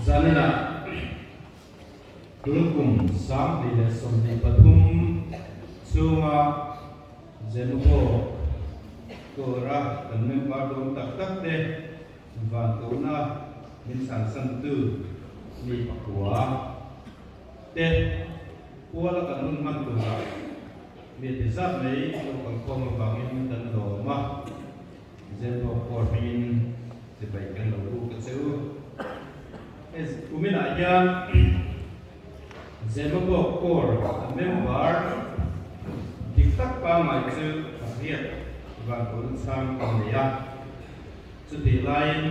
Zaninah tun kum 2023 chhunga Zemabawk Tura kan member dawn tak tak te vankohna min chhansantu mi pakua te kuala kan hun hman turah mi ti zat mai lo kalkhawm avangin kan lawm a. Zemabawk Corps hmingin sipai kan lo buk a che u. Hei kuminah hian Zemabawk Corps a member dik tak pangngai chu pariat vankawn chhang kan nei a. Chutih laiin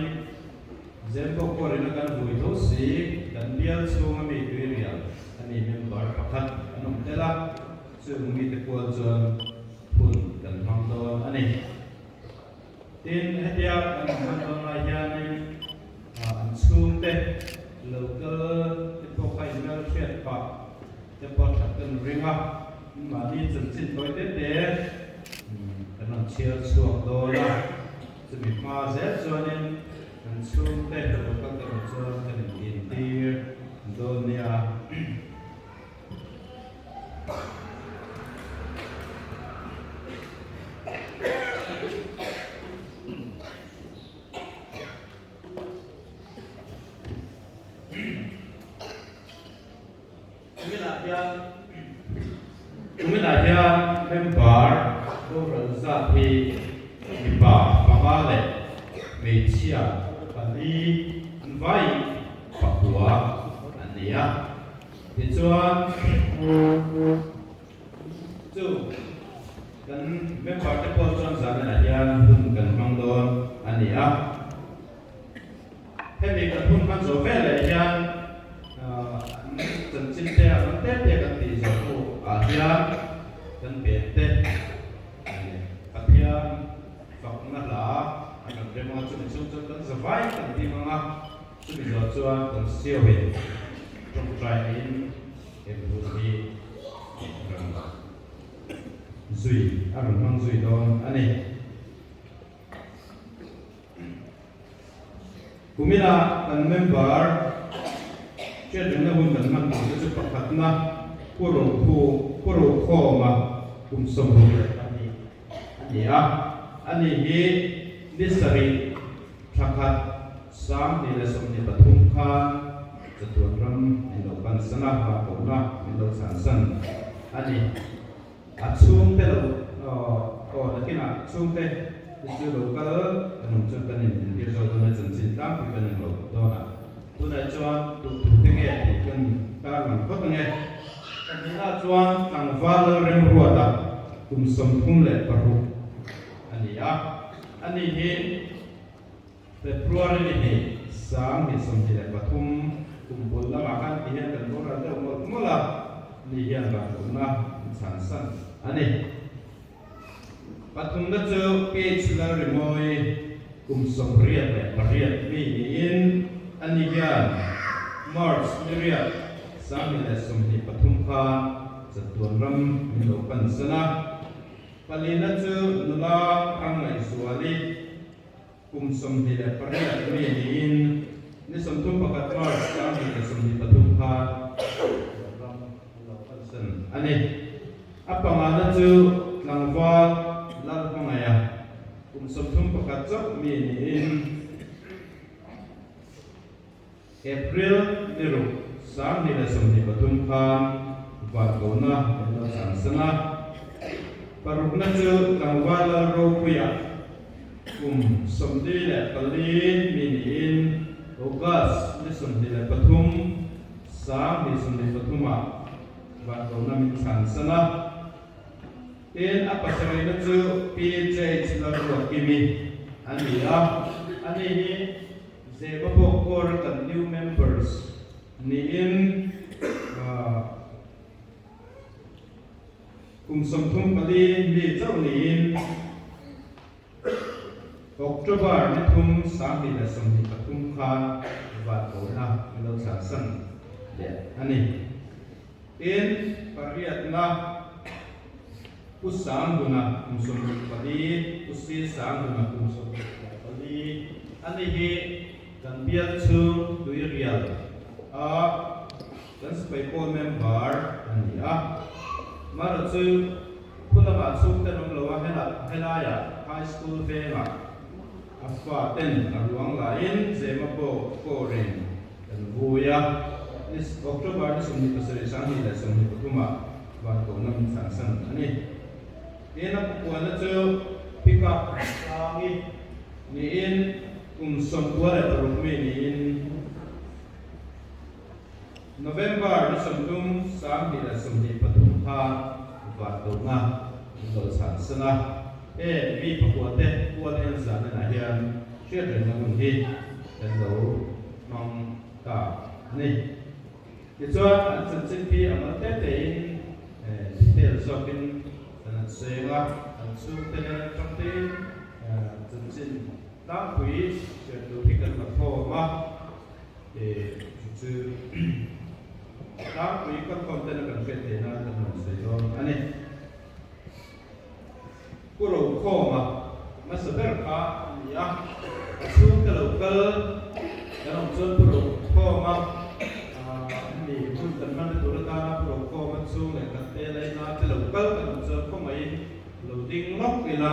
Zemabawk Corps in a kan vui tho si kan bial chhunga mi tuirial a ni member pakhat an awm tel a, chung mite kual chuan hun kan hmang dawn a ni. Tin, hetia kan hman dawn lai hianin an chhungte lo kal te pawh kha inmel hriat pah te pawh that kan ring a, mahni chanchin tawi te te kan rawn chhiar chhuak dawn a, chumi hma zel chuanin kan chhungte lo kal te erawh chuan kan intintir dawn nia. Kuminah hian member boral zat hi mipa panga leh hmeichhia pali an vaiin pakua an ni a. Tichuan, chu kan member te pawh chuan zanah hian hun kan hmang dawn a ni a. Hemi kan hun hman zawh veleh hian an chanchin te a ram te te kan tih zawh hnu ah hian kan pen te Pathian fakna hla an rawn rem anga chumi chhung chuan kan zavai kan ding anga. Chumi zawh chuan kan siauin tawngtai niin eng hun hi rawn zui a rawn hmang zui dawn a ni. Kumina kan member hriatrengna hun kan hman tur te chu pakhatna Pu Rokhu Pu Rokhawma kum 62 a ni a, ani hi ni sarih thla khat 2023 khan chatuan ram min lo pansan a, vahkohna min lo chhansan a ni. A chhungte lo aw nakinah chhungte te chu lo kal kan awm chuan kan inentir zawk dawn a, chanchin tlangpui kan englo dawn a. Tunah chuan duhtu te nge tih kan tarlang phawt ange. Pahnihah chuan tlangval Lalremruata kum 36 a ni a, ani hi February ni hnih 2023 kum bul lamah khan ti hian kan boral deuh mawlh mawlh a, ni hian vanduhna min chhansan a ni. Pathumna chu PH Lalrimawi kum 88 mi niin ani hian March ni riat 2023 khan chatuan ram min lo pansan a. Palina chu nula Ramngaihzuali kum 28 mi niin ni 31 March 2023 khan ram an lo pansan a ni. A pangana chu tlangval Lalhmangaia kum 31 chauh mi niin April ni ruk 2023 khan vankohna an lo changsan a. Parukna chu tlangval Lalropuia kum 44 mi niin August ni 23, 2023 ah vankohna min changsan a. Tin, a pasarihna chu PJH Lalruatkimi a ni a, ani hi Zemabawk Corps kan new members niin kum 34 mi chauh niin October ni thum 2023 khan vanhawhna min lo chhansan leh a ni. Tin, pariatna Pu Sanghuna kum 64, Pu Si Sanghuna kum 64 a ni hi kan bial chhung Tuirial. A kan sipai pawl member a ni a. Mara chu khu lamah chhungte an awm lo a, hela helaiah high school vengah a fa ten a ruang laiin Zema pawh kawrin kan vui a. Ni October ni 27 2023 ah Vankohna min chhansan a ni. Tin a pupuanna chu pick up sangi niin kum 96 mi niin November ni 30 2023 khan Vankohna min lo chhansan a. Heng mi pakuate kual en zan enah hian hriatrengna hun hi kan lo hmang ta a ni. Tichuan, an chanchin hi a mal te tein detail zawkin kan han sawi ang a, an chhungte nen atang tein chanchin tlangpui hriat tur hi kan la khawm a, chu chu tlangpui kalkhawm tena kan hriat theih nan kan rawn sawi dawn a ni. Pu Rokhawma hmasa ber kha a ni a, a chhungte lo kal kan awm chuan Pu Rokhawma mi hun kan hmanna tur atana Pu Rokhawma chhung leh khat te laina te lo kal kan awm chuan khawngaihin lo ding lawk ila.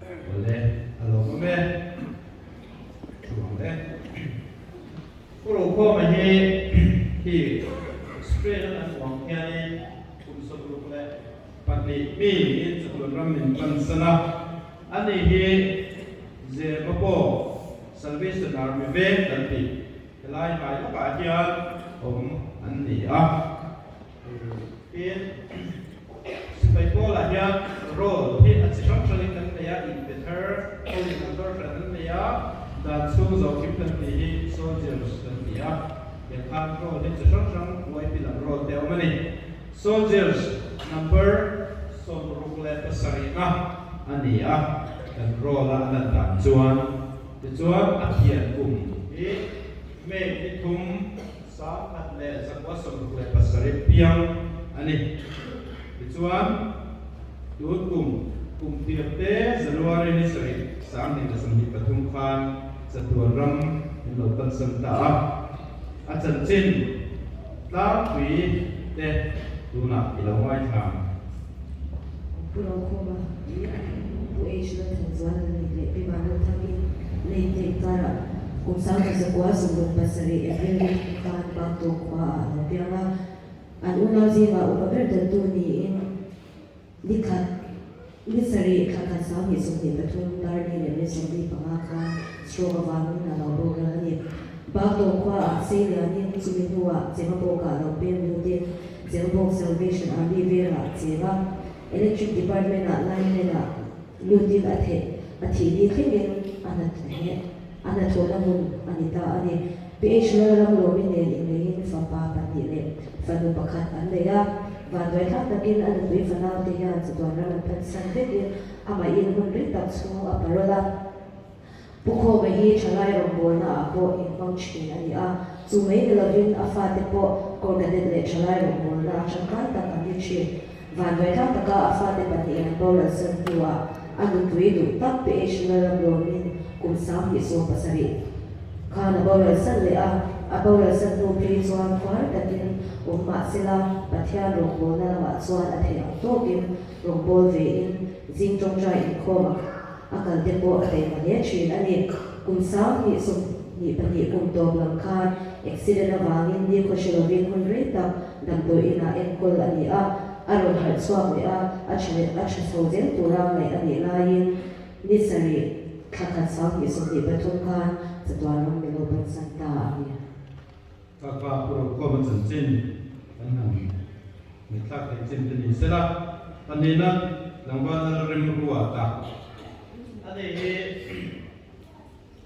Awle, a lawmawm e. Thu ang e. Pu Rokhawma hi khi Australia kan hmuh ang hianin kum 62 mi in chatuan ram min pansan a, ani hi Zema pawh Salvation Army veng kan tih helai hnai lawkah hian awm an ni a. Tin, sipai pawlah hian role hi a chi hrang hrangin kan nei a, inpe thar hoin an dawr hran an nei a, dan chhung zawhkim kan tih hi soldiers kan ti a, tiang khan role hi chi hrang hrang YP lam role te a awm a ni. Soldiers number 67 na a ni a, kan role a lan dan chuan. Tichuan a thian kum hi May ni thum 1967 piang a ni. Tichuan, tun kum kum tirte January ni 7, 2023 khan chatuan ram min lo kalsan ta a. A chanchin tlangpui te tunah i lo ngaithla ang. Pu Rokhawma hi Pu H Lalthanzuala nih leh Pi Vanlalthangin lei te inkarah kum 1967 April ni thum khan Bangtawk khua ah a lo piang a. An unau zingah upa ber dawttu niin ni khat ni sarih thla khat 2023 dar ni leh ni 45 khan stroke avangin a lo boral a ni. Bangtawk khua ah Seilianin chumi hnuah Chemabawkah a lo peng lutin Chemabawk Salvation Army vengah a cheng a, Electric Department-ah lineman-ah lutin a theh a thih ni thlengin a hna a hnathawhna hmun a ni ta a ni. PH Lalramlawmi nen inneihin fapa pahnih leh fanu pakhat an nei a, vanduaithlak takin a nupui fanaute hian chatuan ram an phatsan vekin amahin hun rei tak chhung a parol a. Pu Khawma hi thalai rawngbawlna ah pawh inhmang thin a ni a, chu mai ni lovin a fate pawh Corps Cadet leh thalai rawngbawlna a tangkai tak an ni thin. Vanduaithlak taka a fate pahnihin an boral san hnuah a nupui duh tak PH Lalramlawmin kum 2017 khan a boral san leh a, a boral san hnu phei chuan khuar takin awm mah sela Pathian rawngbawlna lamah chuan a theih ang tawkin rawngbâwl vein zing tawngtai inkhawm a a kal te pawh a taima hle thin a ni. Kum 2022 kum tawp lam khan accident avangin ni khaw hre lovin hun rei tak damdawi inah enkawl a ni a, a rawn harh chhuak leh a, a tha leh a tha chho zel tura ngaih a nih laiin ni sarih thla khat 2023 khan chatuan ram milo bansan ta a ni. Kaka Pu Rokhawma chanchin kan han ngaihthlak theih chin te ni sela, pahnihna tlangval lal remruat a a ni hi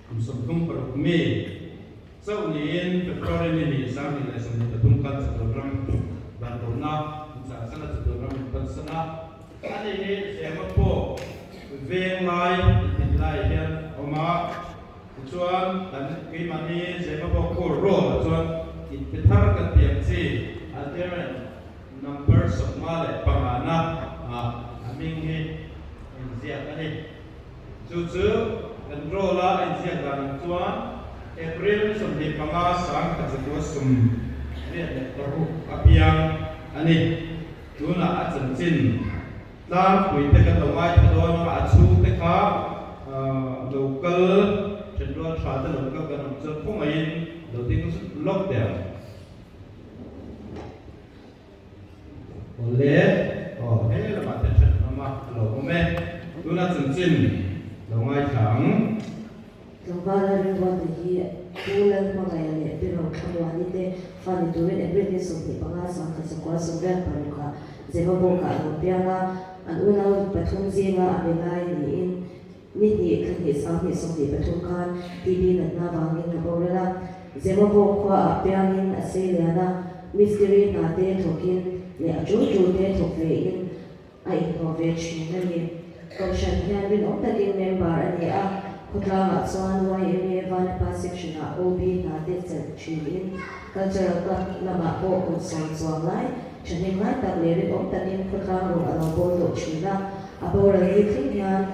kum 36 mi chauh niin February ni hnih 2023 khan chatuan ram vantawnna in chahsan a chatuan ram in pansan a, a ni hi Zema pawh veng lai inthit lai hian a awm a. Tichuan, kan keimahni Zemabawk Core Roll-ah chuan inpe thar kan ti ang chi, adherent number 55 na ah a hming hi a inziak a ni. Chu chu kan roll-a a inziak dan ang chuan April ni 25 1986 a piang a ni. Tunah a chanchin tlangpui te kan lo ngaithla dawn a, a chhungte kha lo kal thenrual tha te lo kal kan awm chuan khawngaihin lo ding lawk teh ang. Awle, aw he lamah te then an awm a, a lo awm e. Tuna chanchin lo ngaithla ang. Tlangval a rilruat na hi Pu Lalhmangaih leh Pi Rothlamuani te fa ni turin April ni 25 1986 ah Zemabawk ah a lo piang a, an unau pathum zinga a mi lai niin ni hnih thla hnih 2023 khan TB natna vangin a boral a. Zemabawk khua ah piangin a sei lian a, mistiri hna te thawkin leh a tul tul te thawk ve in a inhlawh ve thin a ni. Kohhran hian rinawm takin member a ni a, khawtlangah chuan yma Vanapa Section-ah OB hna te chelh thinin Cultural Club lamah pawh kum sawm chuang lai thahnem ngai tak leh rinawm takin khawtlang rawng a lo bawl tawh thin a, a boral hi thleng hian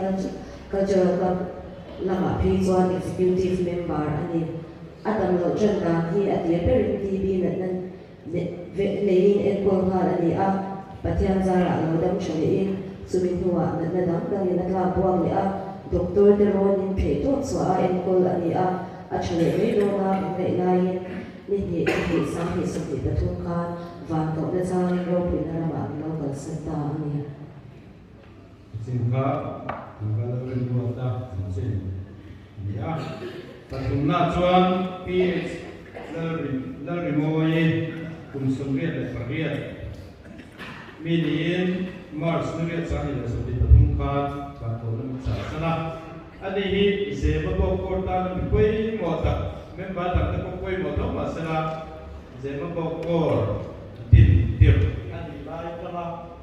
Cultural Club lamah phei chuan Executive Member a ni. A dam loh tan dan hi a tir berin TB natna neiin enkawl nghal a ni a, Pathian zarah lo dam tha lehin chumi hnuah natna dang dangin a tlak buak leh a, doctor te rawnin theih tawk chhuah a enkawl a ni a, a tha leh mai dawn a kan ngaih laiin ni hnih thla hnih 2023 khan van kohna changin ropuina ramah min lo kalsan ta a ni. Chin kha kan va lo rinruat a chanchin a ni a. Pathumna chuan PH Lalrimawi kum 88 mi niin March ni riat 2023 khan Vanthawhna min chah san a. Ani hi Zema pawh court tana mi pawimawh tak, member dangte pawh pawimawh tho mahsela Zema pawh court din tirh a nih lai atanga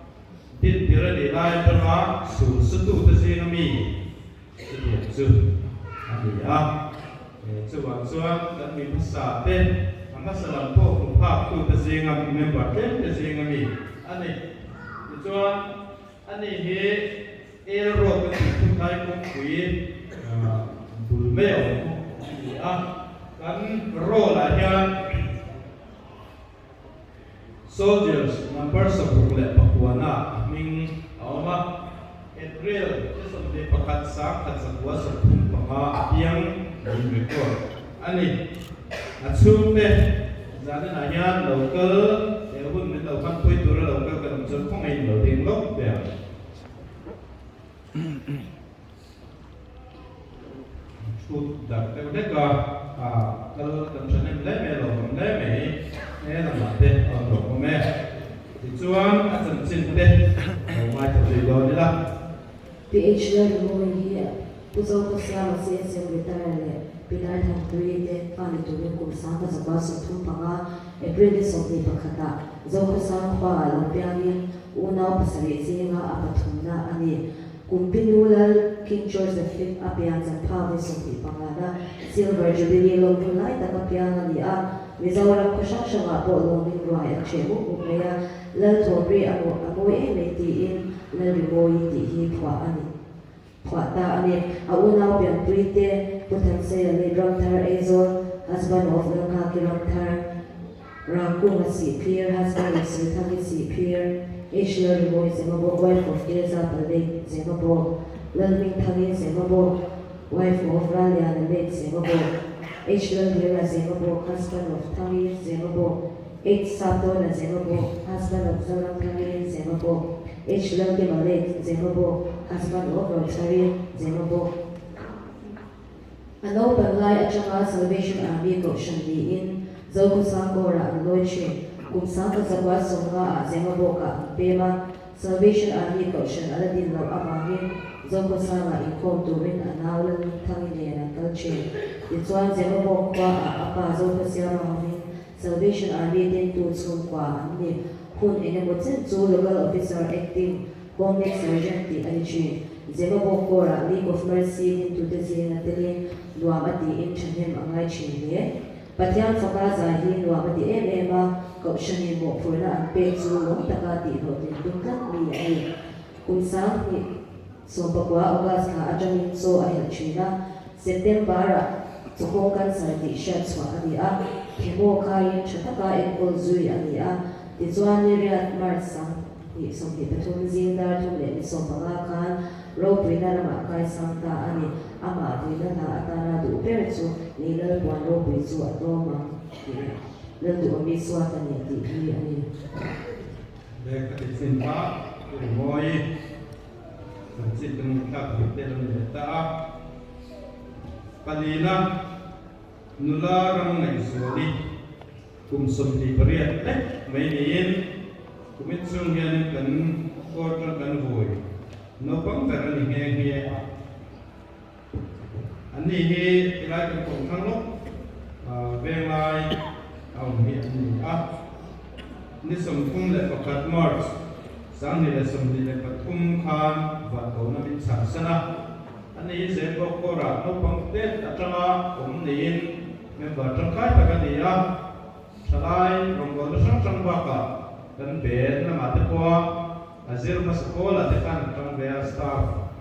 Dintir a nih lai atanga sul satute zinga mi chutiang chu a ni a. Chuvang chuan kan mi hmasa te, a hmasa lam pawh hmu phaktute zinga member tlemte zinga mi a ni. Tichuan, ani hi El Road a tih thuthlai kawngpui bul mai a awm a ni a. Kan roll ah hian Soldiers number 69 a hming a awm a, April ni 21 1935 a piang niin record a ni. A chhungte zaninah hian lo kal he hun min lo hmanpui tura lo kal kan awm chuan khawngaihin lo ding lawk ve ang. Chhut darh deuh hlek a, kal kan tha hnem hle mai a, lawmawm hle mai he lamah te a rawn lawmawm e. Tichuan a chanchin te lo ngaithla zui dawn ila. PH Lalrimawi hi Pu Zokhawsiama CSM retire leh Pi Darthangpuii te fa ni turin kum 1935 April ni 21 ah Zokhawsang khua ah lo piangin unau pasarih zinga a pathumna a ni. Kumpinu Lal King George the Fifth a pian champha vawi 25 na Silver Jubilee lawm hun lai tak a piang a ni a, Mizoram khaw hrang hrangah pawh lawmin ruai an hreh mup mup mai a, Lal Thawmri a maw a mawi em mai tiin Lal Rimawi tih hi phuah a ni phuah ta a ni. A unau pianpui te Pu Thanseia leh Ramthar Aizawl, husband of Lalnghaki Ramthar, Rangkunga Sihphir, husband of Sirthangi Sihphir, H Lalrimawi Zemabawk, wife of Keza Palei Zemabawk, Lalhmingthangi Zemabawk, wife of Ralliana late Zemabawk, H Lalhira Zemabawk, husband of Thangi Zemabawk, H Saptawna Zemabawk, husband of Zoramthangi Zemabawk, H Lalkima late Zemabawk, husband of Rochari Zemabawk. A naupan lai atanga Salvation Army kohhran niin Zokhawsang Kawrah an lawi thin. Kum 1950 ah Zemabawkah an pem a, Salvation Army kohhran a la din loh avangin Zokhawsangah inkhawm turin a nau Lalnunthangin nen an kal thin. Tichuan Zemabawk khua ah a pa Zokhawsiama hovin Salvation Army dintu chhungkua an ni. Hun engemaw chen chu Local Officer Acting Home Sergeant tih a ni thin. Zemabawk Corps-ah League of Mercy dintute zinga telin nuam a tiin thahnem a ngai thin hle. Pathian faka zai hi nuam a ti em em a, Kohhranin mawhphurhna an pek chu lawm taka tihhlawhtlin tum tlat mi a ni. Kum 2019 August thla atangin chaw a helh thin a, September-ah. Chawkawng cancer tih hriat chhuah a ni a, chemo khaiin tha taka enkawl zui a ni a. Tichuan, ni riat March 2023 zing dar thum leh ni 15 khan ropuina ramah kaisang ta a ni. Amah vuina hla atana duh ber chu Lei Lalpuan ropui chu a tlawm ang tih leh Lalduhawmi suat a ni tih hi a ni. Bag ka ti chin a, i rimawi chanchin ka ngaihthlak ve te lo ni leh ta a. Palina nula ram ngaihzuali kum 28 lek mai niin kumin chhung hianin kan court a kan vui naupang ber a ni nghe nghe a. Anni hi tilai kan kawm thlang lawk venglai a awm hi an ni a. Ni 31 March 2023 khan Vankauna min chhan san a. Ani hi Zembawk Kawrah naupang tet atanga awm neiin member tangkai tak a ni a. Thalai rawngbawlna hrang hrang bakah kan ben lamah te pawha a zir hmasa pawlah te khan an tang ve a, staff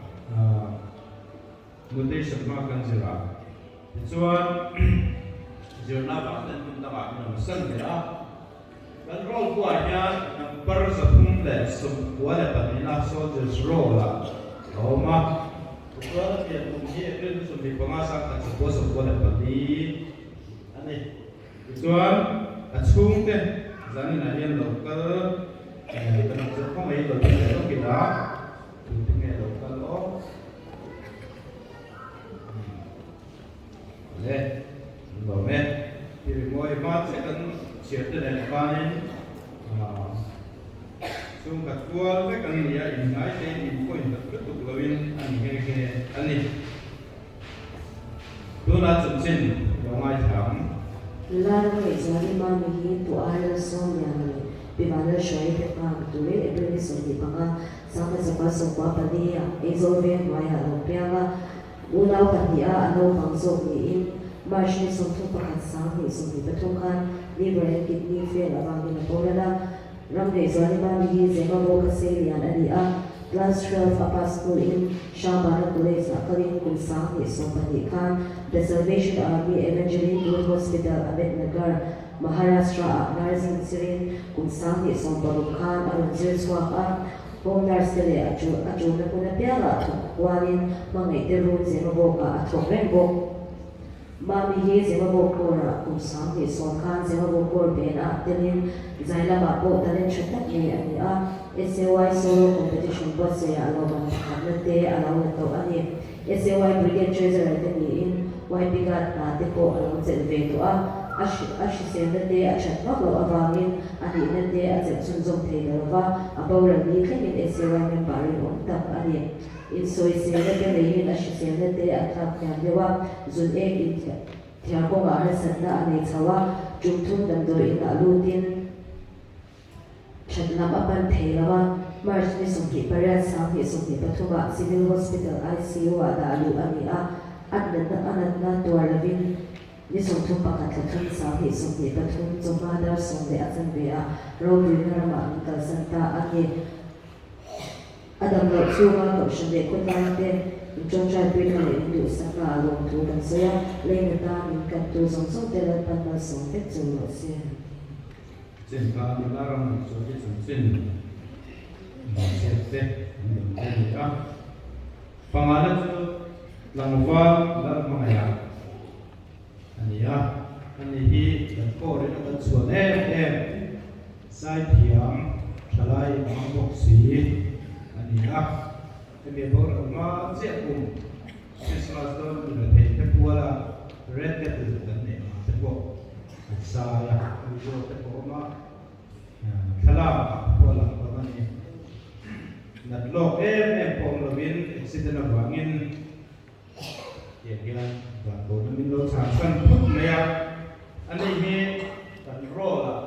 notation hma kan zir a. Tichuan zirna vang ten hmun dangah min rawn san leh a. Kan roll buah hian number 392 na soldiers roll ah a awm a. Tichuan a pian kum hi April ni 25 1994 a ni. Tichuan a chhungte zaninah hian lo kal kan awm zawk khaw mai lo ti leh lawk ila tute nge lo kal aw. Le, an lawm e. Ti rimawi hma chiah kan chhiar te nen khanin chhungkhat kual vek an ni a, inngai tein inpawhin tak lutuk loin a ni nghe nghe a ni. Tunah chanchin lo ngaithla ang. Nula ram ngaihzuali Mami hi pu Arla Sawmliana leh Pi Vanlalhruaii te nghak turin April ni 25, 1994 ah Aizawl veng hnuaiah a lo piang a. Unau pahniha a naupang zawk niin March ni 31 2023 khan liver and kidney fail avangin a boral a. Ram ngaihzuali Mami hi Zemabawk a sei lian a ni a, Class 12 a pass hnuin Shahbana College ah kalin kum 2012 khan The Salvation Army Evangeline Good Hospital Ahmednagar, Maharashtra ah nursing zirin kum 2016 khan a rawn zir chhuak a. Home nurse te leh a a tulna hmun apiangah thawk kualin hmangaih te run Zemabawkah a thawk reng bawk. Mami hi Zemabawk Corps-ah kum 2010 khan Zemabawk Corps benah telin zai lamah pawh talent tha tak nei a ni a, SAY Solo Competition buatsaihah lawmman pakhatna te a lo la tawh a ni. SAY Brigade Treasurer te niin YP Guard hna te pawh a lo chelh ve tawh a, a a hriselna te a that vak loh avangin a nihna te a chelh chhunzawm thei ta lova, a boral ni thlengin SAY member rinawm tak a ni. Insawiselna te neiin a hriselna te a tlak hniam deuh a, zun ek inthiar kawngah harsatna a nei chho a, tum thum damdawi inah lutin that lam a pan thei lo a, March ni 28 2023 ah Civil Hospital ICU ah dah luh a ni a, a natna a natna tuar lovin ni 31 thla thum 2023 chawhma dar 10 leh a chanve ah ropuina ramah min kalsan ta a ni. A dam loh chhunga kohhran leh khawtlang te in tawngtaipui na leh in duhsakna a lawm thu kan sawi a, leina tan min kantu zawng zawng te Lalpan malsawm vek chu rawh se. Chin kha nula ram nih chu hi chanchin hmeichhiat te an dam te a ni a. Pangana chu tlangval lal hmangaih ah a ni a, ani hi kan kawrin a kan chhuan em em Zaithiam thalai ang bawk si a ni a, hemi boral hma chiah kum Christmas dawn mi rethei te puala Red Kettle kan neih ang te pawh an zai a, video te pawh a awm a, thlalak ah pawh a lang dawn a ni. Nat lawk em em pawh awm lovin accident avangin Tiang hian vantawn min lo chhan san phut mai a, ani hi kan roll ah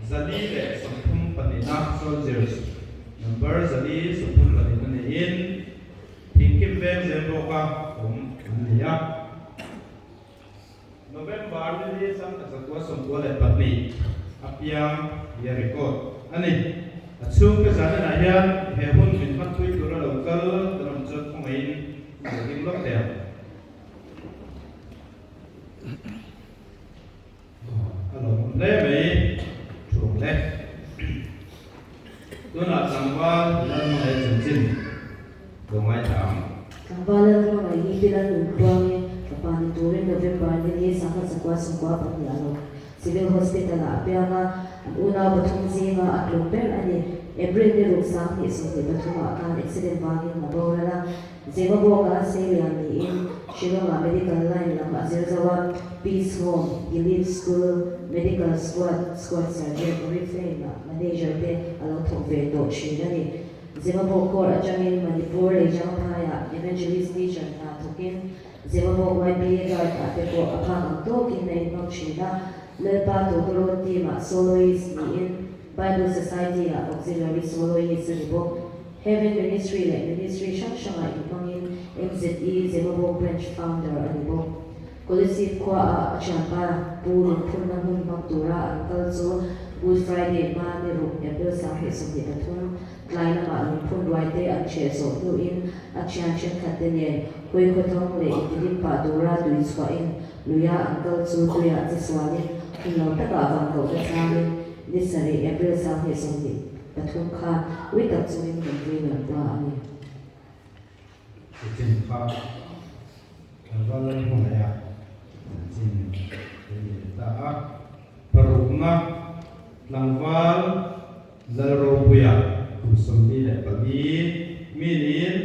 432 na soldiers number 432 na niin Thingkim veng zel bawka awm an ni a. November ni li 1992 a piang nia record a ni. A chhungte zaninah hian he hun min hmanpui tura lo kal kan awm chuan khawngaihin lo ding lawk teh ang. A lawmawm hle mai thu le. Tunah tlangval Lalhmangaih chanchin lo ngaithla ang. Tlangval Lalhmangaih hi Pilan Nunpuangin fapa ni turin November ni li sangha zakua sawmkua pahnih a lo Civil Hospital ah a piang a, an unau pathum zinga a tluk ber a ni. April ni ruk 20 23 ah khan accident vangin a boral a, Zemabawka Seilian niin Shillong-ah medical line lam a zir zo a, Peace Home, Gilead School, Medical Squad, Squad Sergeant, Oriflame-ah manager te a lo thawk ve tawh thin a ni. Zemabawk Corps atangin Manipur Leijangphaiah Evangelist Teacher hna thawkin Zemabawk YPA Guard-ah te pawh a phak ang tawkin a inhmang thin a, Lalpa Tawtawrawt team-ah soloist niin Bible Society-ah auxiliary soloist a ni bawk. Heaven Ministry leh Ministry hrang hrangah inhmangin MZE Zemabawk Branch Founder a ni bawk. Kolasib khuaah a thianpa Pu lungphunna hmun hmang tura an kal chu Good Friday hma ni ruk April 2023 tlai lamah lungphun ruaite an hreh zawh hnuin a thian thenkhatte nen hawikhawthawng leh intilim pah tura tui chhuahin luia an kal chu tuiah che sualin hun lo takah vankohna changin ni sarih April 23 khan ui tak chungin kan vui ngam ta a ni. Chin kha kan ral lal hmangaih a, chin te ni leh ta a. Parukna tlangval Lalropuia kum 24 mi niin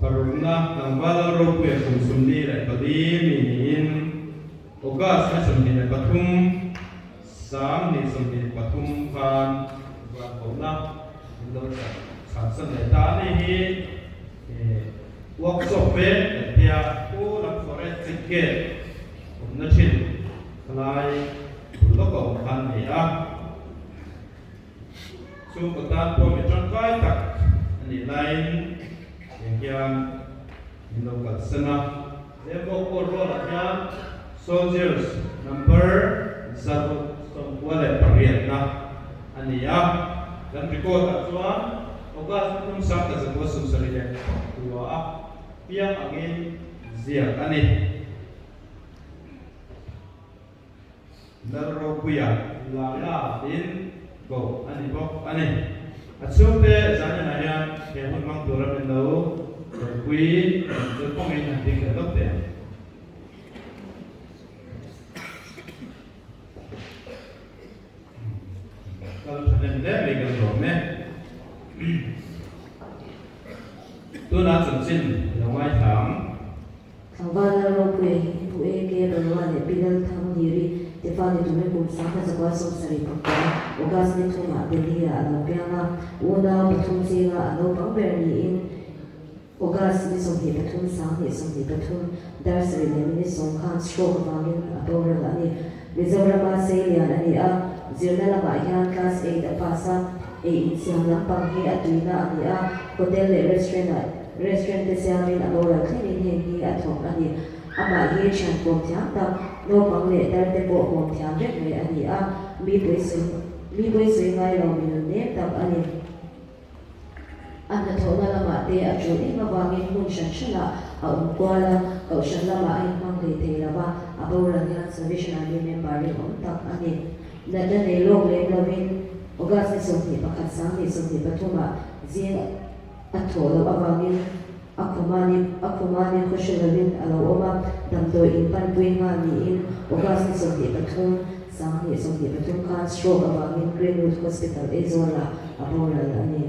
Parukna tlangval Lalropuia kum 24 mi niin August ni 23, 2023 khan vanhawhna min lo chhansan leh ta a ni hi workshop vek kan tia Pu lam forest check gate awmna thin khalai bul lawk a awm khan a ni a. Chhungkaw tan pawh mi tangkai tak a nih laiin tiang hian min lo kalsan a. Lembo pawh rualah hian Soldiers number 698 na a ni a. Kan record ah chuan August ni thum 1979 a piang angin ziak a ni. Lalropuia Lala tiin koh a ni bawk a ni. A chhungte zaninah hian he hun hmang tura min lo ropui an chu kawngin an ding leh lawk teh ang. Kal thahnem hle mai kan lawm e. Tunah chanchin lo ngaithla ang. Tlangval Lalropuia hi Pu AK Barua leh Pi Lalthangliri te fa ni turin kum 1979 August ni thumah Delhi-ah a lo piang a, unau pathum zinga a naupang ber niin August ni 23 2023 dar sarih leh minute sawm khan stroke avangin a boral a ni. Mizorama seilian a ni a, zirna lamah hian class eight a pass a, ei insiam lampang hi a tuina a ni a, hotel leh restaurant ah restaurant te siamin a boral thlengin heng hi a thawk a ni. Amah hi thian kawm thiam tak, naupang leh tar te pawh kawm thiam vek mai a ni a, mi pawisawi mi pawisawi ngai lo mi nun nem tak a ni. A hnathawhna lamah te a tul em avangin hmun hran hranah a awm kual a, kohhran lamah a inhmang hlei thei lo va, a boral hian Salvation Army member rinawm tak a ni. Natna nei lawk lem lovin August ni 21 2023 ah zing a thawh loh avangin a khumani a khumani khaw hre lovin a lo awm a, damdawi inpanpui nghal niin August ni 23 2023 khan stroke avangin Greenwood Hospital Aizawlah a boral a ni.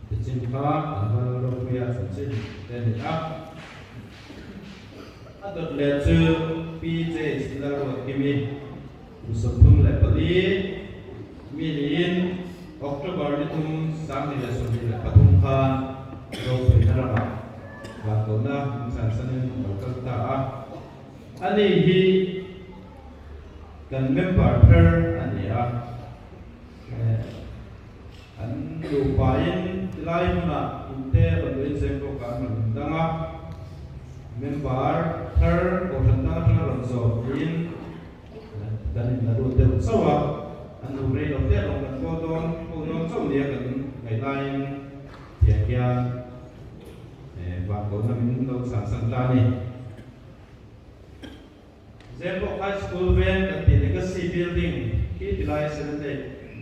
Tichin kha an va ropuia chanchin te a ni a. A dawt leh chu Pi Jace Lalruatkimi kum 34 mi niin October ni thum 2023 khan ropuina ramah vankohna min chhansanin a lo kal ta a. Ani hi kan member thar a ni a, an nupain tilai hmunah inte rawn luin zeng bawk a, an rawn dang a, member thar kohhran dang atanga rawn zawm niin kan inla lut deuh chauh a, an nu rei lo te rawng kan kawl dawn, kawl dawn chauh nia kan. theih laiin tiang hian vankohna min lo chhansan ta a ni. Zembawk High School veng kan tih Legacy Building khi tilai Senate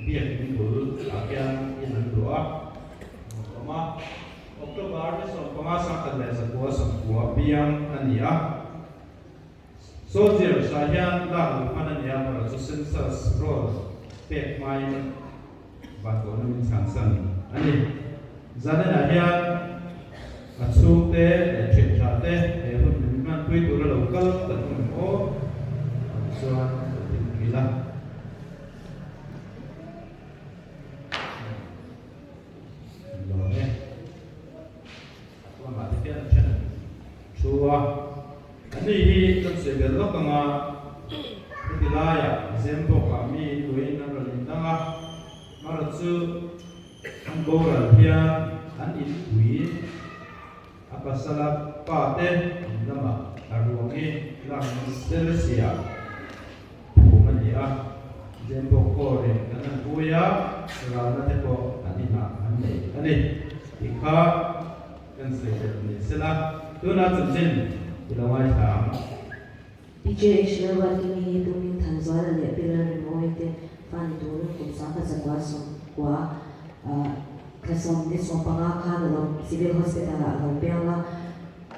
biakin bul ah hian in an luah a, a awm a. October ni 15 1990 piang a ni a. Soldiers ah hian lak luh hman a ni a, amaherawh chu census roll pek hmain Vankohna min chhansan a ni. Zaninah hian a chhungte leh thiantha te he hun min hmanpui tura lo kal kan awm em aw? An chuan lo tinpui la. Lawm e. A tuamah te hian a then an thu a. Ani hi kan sawi belh lawk ang a, heti laiah Zembawkah mi in luahin an rawn indang a, Mara chu an boral hian an inpui a pasala pa te in lamah a ruang hi lak ni Selsia phum a ni a, Zembawk kawrin kan han vui a, ralna te pawh an inah an nei a ni tih kha. Kan sawi belh ni sela, tunah chanchin i lo ngaithla ang. PJH Lalruatkimi hi tumin Thanzuala leh Pilar Rimawi te fa ni turin kum 1999 thla 15 khan a lo Civil Hospital ah a lo piang a,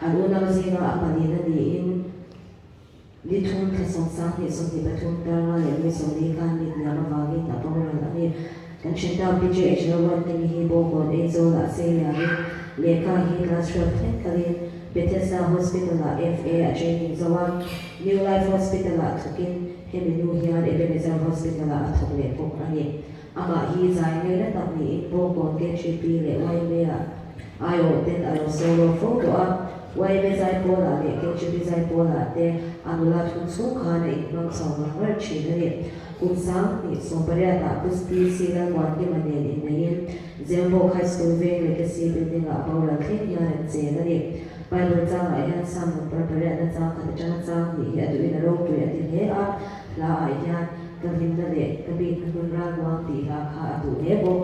an unau zinga a palina niin ni thum thla 10 23 darnga leh ni 40 khan mit liam avangin a boral a ni. Kan hre ta PJH Lalruatkimi hi Bawngkawn Aizawl ah sei liamin lehkha hi class 12 thleng kalin Bethesda Hospital ah FA a training zo a, New Life Hospital ah thawkin hemi nu hian Ebenezer Hospital ah a thawk leh bawk a ni. Amah hi zai ngaina tak niin Bawngkawn KGP leh YMA ah aiawh ten a lo solo fo tawh a, YMA zaipawl ah leh KGP zaipawl ah te a nula thun chhung khan a inhmang chho ngar ngar thin a ni. Kum 2018 ah Pusti Silalmuankima nen inneiin Zembawk High School veng Legacy Building ah boral thleng hian an chen a ni. Bible changah hian Psalm number pariatna chang khat atanga chang hnih hi a duhin a ropui a ti hle a, hla ah hian ka hlimna leh ka bikna hmun ralmuang tih hla kha a duh hle bawk.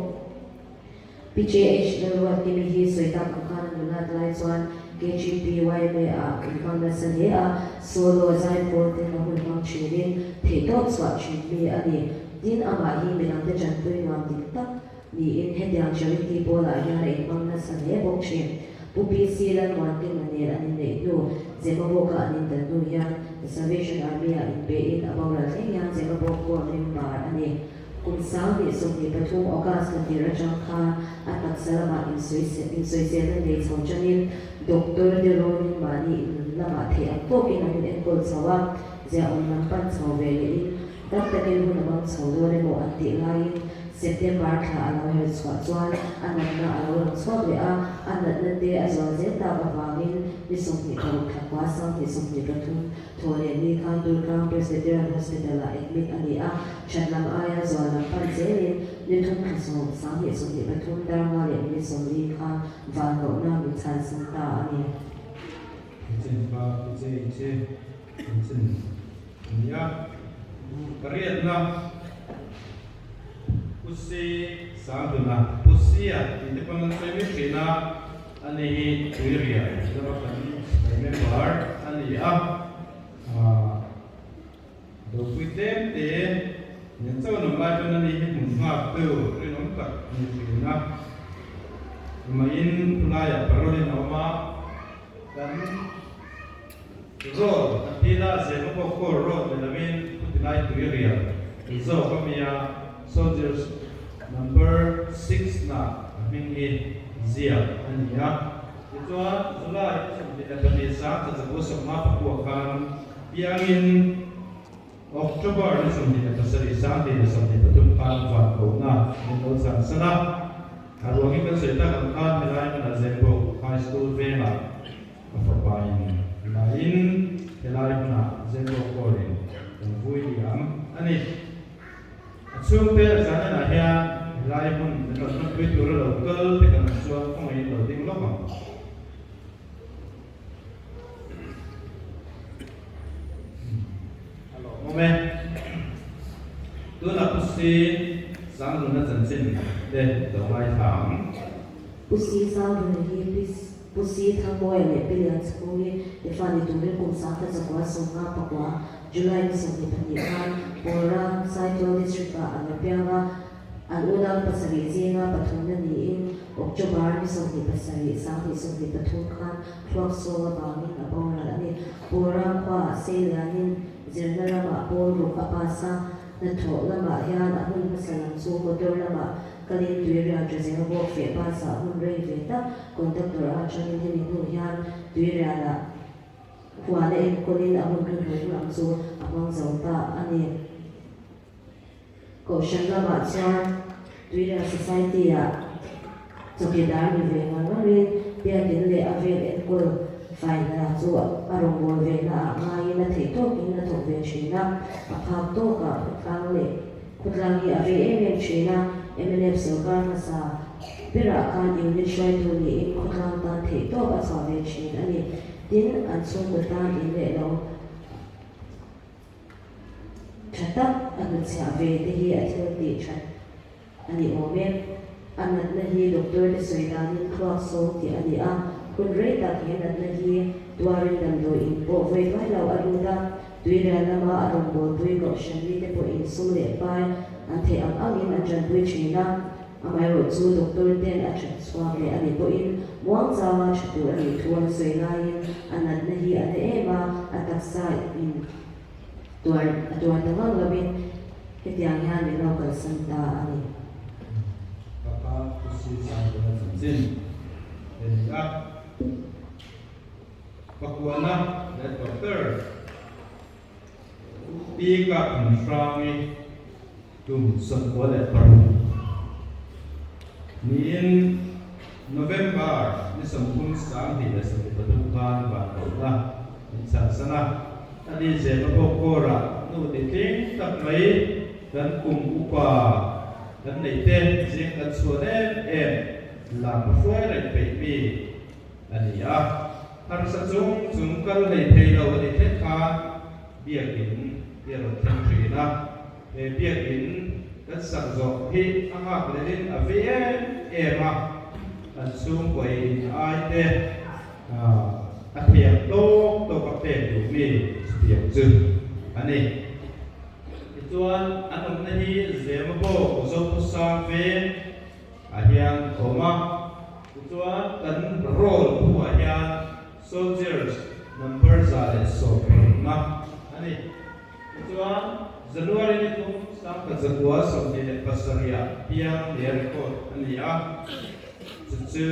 PJH Lalruatkimi hi sawi tak ang khan a nulat lai chuan KGP YMA ah inhmang nasa hle a, solo zaipawl ten a hun hmang thinin theihtawp chhuah thin mi a ni. Tin, amah hi midangte tanpui nuam dik tak niin hetiang charity pawlah hian a inhmang nasa hle bawk thin. Pu PC Lalmuankima nen an inneih hnu, Zemabawka an indan hnu hian The Salvation Army ah inpein a boral thleng hian Zemabawk Corps member a ni. Kum 2023 August la tir atang khan a taksa lamah insawiselna nei chho tangin Doctor te rawnin mahni innun lamah theih ang tawkin an inenkawl chho a, ziahawm lam pan chho ve lehin dam takin hun a hmang chho dawn emaw an tih laiin September thla a lo her chhuah chuan a natna a lo lang chhuak leh a, a natna te a zual zel tak avangin ni 26 thla kua 2023 Thaw leh ni khan Durtlang Presbyterian Hospital-ah admit a ni a, that lam aia zual lam pan zelin ni thum thla sawm, 2023 darnga leh minute 40 khan van lohna min chhansan ta a ni. Chanchin kha i che i che chanchin a ni a, pariatna Pusi Sangduna, Pusia tih te pawn an sawi mai thin a. Ani hi Tuirial lama kan sipai member a ni a, dopui tlem te nen chauh an awm lai chuan ani hi hmun nghak tu rinawm tak a ni thin a. Amah-in khulaiah parole-in a awm a, kan road an ti la, Zemabawk Corps road ni lovin khutilai Tuirial zawk a mi a. Soldiers number six na a hming hi ziak a ni a. Tichuan, July 22 1950 pakua khan piangin October ni 27 1923 khan vankohna min lo chhansan a. A ruangin kan sawi tak ang khan helai hmunah Zembawk High School vengah a fapa in lain helai hmunah Zembawk Hall-in kan vui liam a ni. A chhungte zanenah hian helai hmun min rawn hmanpui tura lo kal te kan awm chuan khawngaihin lo ding lawk ang. A lawmawm e. Tunah Pusi Sangluna chanchin. te lo ngaithla ang. Pu Si Sanghluna hi Pi Pu Si Thangmawia leh Pi Lianchhungi te fa ni turin kum 1959 July ni 22 khan Pawlra, Saitual District-ah an lo piang a. An unau pasarih zinga pathumna niin October ni 27, 1923 khan thluak sawng avangin a boral a ni. Pawlra khuaah Seilianin zirna ramah pawl ruk a pass a, hnathawh lamah hian a hun hmasa lam chu motor lamah kalin tuirial ṭa zel bawk feh bus ah hun rei ve tak conductor a aṭangin hemi hnu hian tuirialah huan a enkawlin a hun hnuhnung lam chu a hmang zo ta a ni. Kohhran lamah chuan Tuirial Society-ah chawkidar ni ve ngar ngarin biakin leh a vel enkawl fai hna chu a rawngbâwl ve naah ngaiin a theih tawkin a thawk ve thin a, a phak tawkah khawtlang leh khawtlang hi a vei em em thin a, mnf sawrkar hmasa berah khan unit hruaitu niin khawtlang tan theih tawk a chhuah ve thin a ni. Tin, an chhungkaw tan in leh lo. Tha tak a hnutchhiah ve te hi a thil tih that a ni awm e. A natna hi doctor te sawi danin thluak sawng tih a ni a, hun rei tak he natna hi tuarin damdawi in pawh vawi vai lo a lut a, tuirial lama a rawngbawlpui kohhran mite pawhin sum leh pai an theih ang angin an tanpui thin a. Amaherawh chu doctor ten a that chhuak leh a nih pawhin muang changa tha tur a nih thu an sawi laiin a natna hi a na em a, a taksa in tuar a tuar ta ngang lovin hetiang hian min lo kalsan ta a ni. Kapa Pusi Sangvela chanchin a ni a, Pakuana leh Doctor Pi Kap Hrangi Tum 96 niin November ni 30 2023 khan vanlohna min chhansan a, a ni zema pawh kawrah nu ni tling tak mai kan kum upa kan neih te zing kan chhuan em em lam a hruai reng peih mi a ni a, harsa chung chung kal hlei thei lo a ni thleng khan biakin hi a rawn thleng thin a. He biakin kan sak zawh hi a nghak lehin a vei em em a, an chhungkuain a ai te a thiam tawk tawk a pek duh mi chutiang chu a ni. Tichuan an awmna hi Zema bawk Zokhawsang veng ah hian a awm a, tichuan kan roll phuah hian soldiers number 110 a ni. Tichuan, January ni thum 1927 ah piang nia record a ni a, chu chu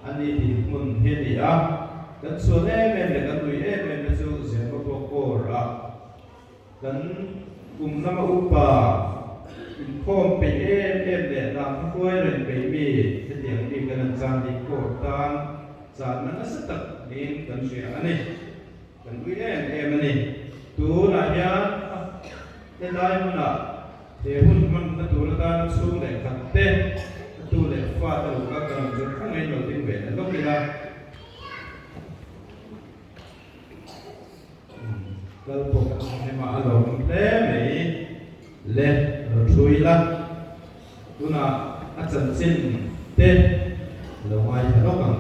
a ni dinhmun hi a ni a. Kan chhuan em em leh kan nui em em te chu Zimbabwe Corps ah kan kum lama upa inkhawm peih em em leh lam hruai reng peih mi hetiang mi kan an chan hi Corps tan channa nasa tak niin kan hria a ni. Kan ui em em a ni. Tunah hian helai hmunah he hun hmanna tur atana chhung leh khat te, a tu leh fa te lo kal kan awm chu khawngaih lo ding ve ta lawk ila. Kal pawh kan awm hnem a, a lo awm hle mai le, lo thu ila. Tunah a chanchin te lo ngaithla lawk ang.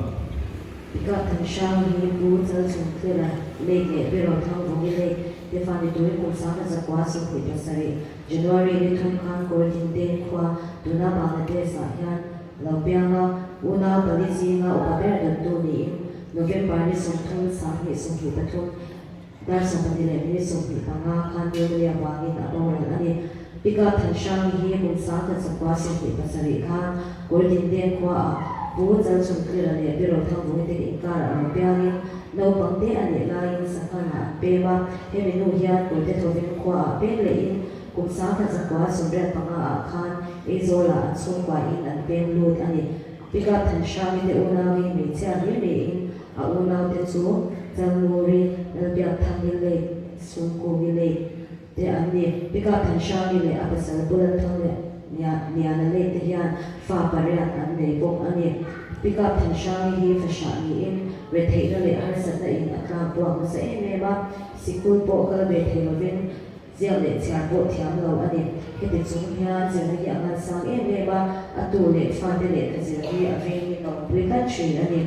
Tikah Thanhrang hi Pu Chalchhungtlira lake leh Beraw Thangvungi lake te fa ni turin kum 1927 January ni thum khan Kawrthing Deng khua tuna Bangladesh ah hian lo piang a, unau pali zinga upa ber dawttu niin November ni 30 1923 Dar 12 leh minute 25 khan pneumonia vangin a boral a ni. Pickup Thanhrangi hi kum 1927 khan Kawltindeng khuaah Pu Chalchhungtlira leh Pi Rothangvungi te inkarah rawn piangin naupang te a nih laiin Sanghanah an pem a. Hemi hnu hian Kawlte Thovin khuaah peng lehin kum 1985 ah khan Aizawlah an chhungkuain an peng lut a ni. Pickup Thanhrangi te unau hi hmeichhia hlir niin a unaute chu Chalnguri, Lalbiakthangi Lake, Sungkungi Lake te an ni. Pickup Thanhrangi leh a pasal Pu Lalthang leh Niana Lake te hian fa pariat an nei bawk a ni. Pickup Thanhrangi hi fahrah niin retheihna leh harsatna in a tlak buak nasa em em a, sikul pawh kal ve thei lovin. Ziak leh chhiar pawh thiam lo a ni. Heti chung hian zirna hi a ngansang em em a, a tu leh fate lehkha zir hi a vengin a awmpui tlat thin a ni.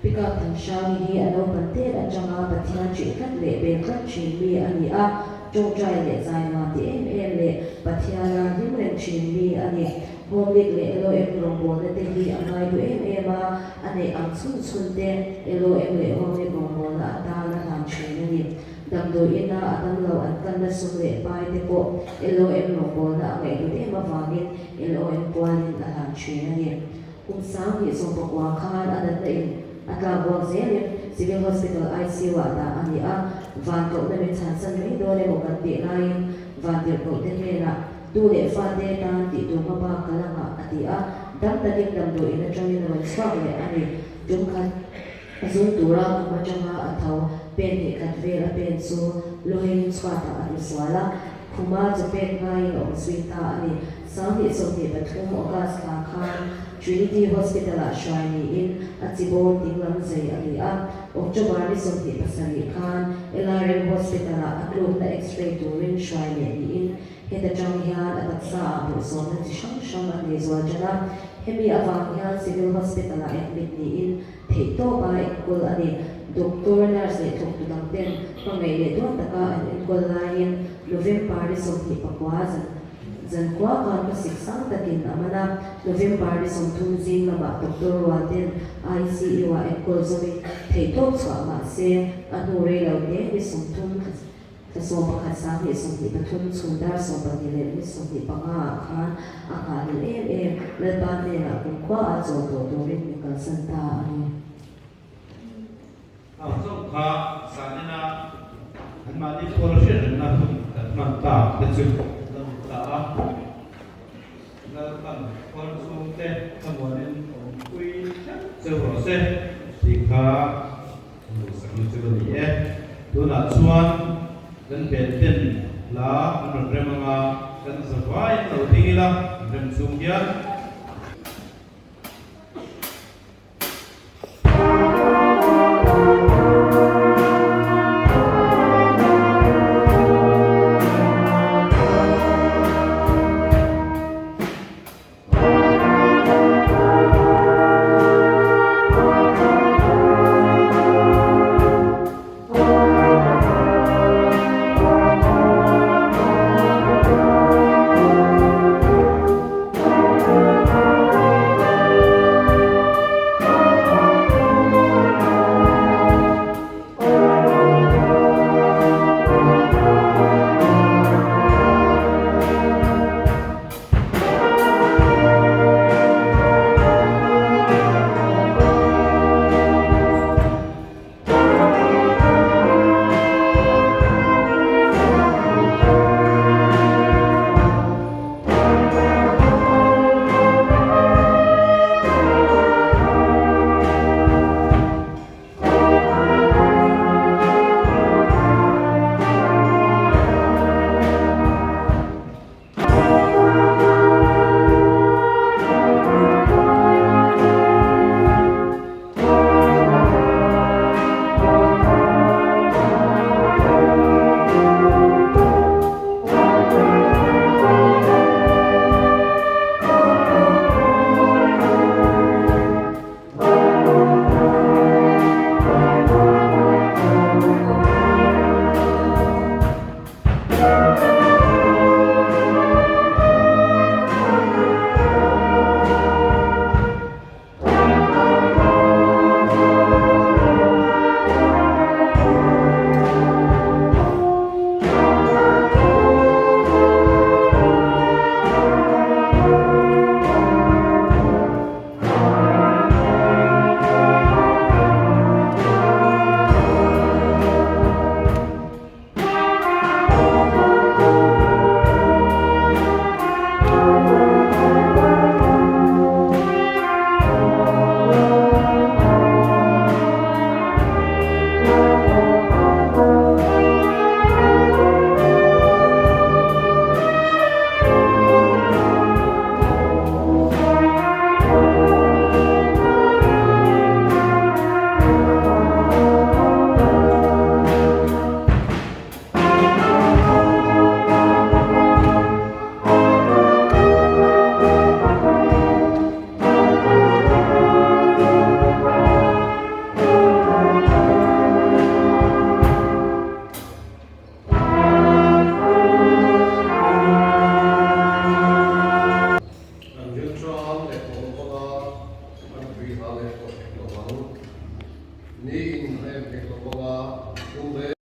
Pickup Thanhrangi hi a naupan tet atanga Pathian ṭih tlat leh bel tlat thin mi a ni a, ṭawngṭai leh zainuam ti em em leh Pathiana hlim reng thin mi a ni. Home League leh LOM rawngbawlna te hi a ngai duh em em a, a neih ang chhun chhun te LOM leh Home League rawngbawlna atan a hlan thin a ni. Damdawi ina a damlo an kalna sum leh pai te pawh LOM rawngbawlna a ngaihhlut em avangin LOM kualin a hlan thin a ni. Kum 2019 khan a natna in a tlak buak zelin Civil Hospital ICU ah dah a ni a, van kohna min chhansan mai dawn emaw kan tih laiin van tirhkohte hnenah tu leh fate tan tih tur hmabak ka la nghah a ti a, dam takin damdawi in atangin a rawn chhuak leh a ni. Tum khat zung tura kum atanga a tho pen hnih khat vel a pen chu luheiin chhuatah a hnusual a, khuma chaw pek ngaiin a awm zui ta a ni. 2023 August thla khan Trinity Hospital-ah hruai niin a chibawm dinglam zei a ni a. October ni 27 khan LRM Hospital-ah a tlukna X-ray turin hruai leh niin heta tang hian a taksaah bawrhsawmna chi hrang hrang a nei zual tan a. Hemi avang hian Civil Hospital-ah admit niin theihtawpa enkawl a ni. Doctor, nurse leh thawktu dangten hmangaih leh duat taka an enkawl laiin November ni 29 zan Zankhua khan ka sik sang takin a man a, November ni 30 zing lamah Doctor Rualten ICU ah enkawl zawmin theihtawp chhuah mah se a hnu rei lo te ni 30 thla 11 2023 chhun dar 12 leh ni 25 ah khan a nghahhlelh em em Lalpa hnenah kumkhua a chawl tawh turin min kalsan ta a ni. Hau chauh kha zanina anmahni pawl hriatrengna hun kan hman tak te chu lo ni ta a. Lalpan khawl chhungte thlamuanin awmpui theuh cheu rawh se tih kha duhsakna chu a ni e. Tunah chuan kan benten hla an rawn rem anga kan zavaiin lo ding ila an rem chung hian. chang leh tawh lo vang a, an tui ha leh tawh hek lo vang. Ni in a em hek lo vang a, tum reng.